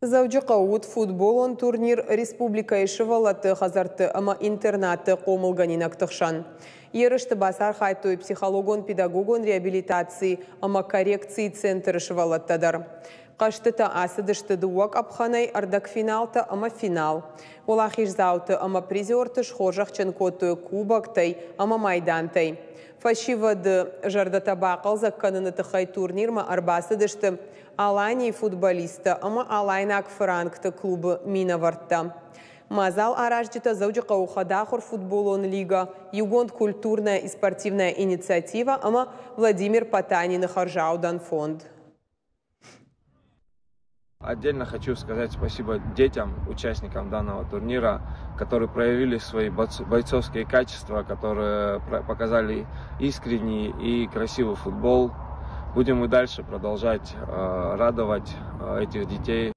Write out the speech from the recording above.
Дзӕуджыхъӕуы уыд футболон турнир республикӕйы сывӕллӕтты хӕдзӕртты ӕмӕ интернатты хъомылгӕнинӕгты хсӕн. Ерысты бацархайдтой психологон-педагогон реабилитаци ӕмӕ коррекцийы центры сывӕллӕттӕ дӕр. Хъӕзтытӕ ацыдысты дыууӕ къӕпхӕнӕй ӕрдӕгфиналтӕ ӕмӕ финал. Уӕлахиздзауты ӕмӕ призерты схорзӕхджын кодтой кубоктӕй ӕмӕ майдантӕй. Фӕсивӕды зӕрдӕтӕ бахъӕлдзӕг кӕныны тыххӕй турнирмӕ ӕрбацыдысты Аланийы футболисттӕ ӕмӕ Алайнаг фыранкты клубы минӕвӕрттӕ. Мадзал аразджытӕ Дзӕуджыхъӕуы хӕдахуыр футболон лига, Иугонд культурная и спортивная инициатива ӕмӕ Владимир Потанины хӕрзаудӕн фонд. Отдельно хочу сказать спасибо детям, участникам данного турнира, которые проявили свои бойцовские качества, которые показали искренний и красивый футбол. Будем и дальше продолжать радовать этих детей.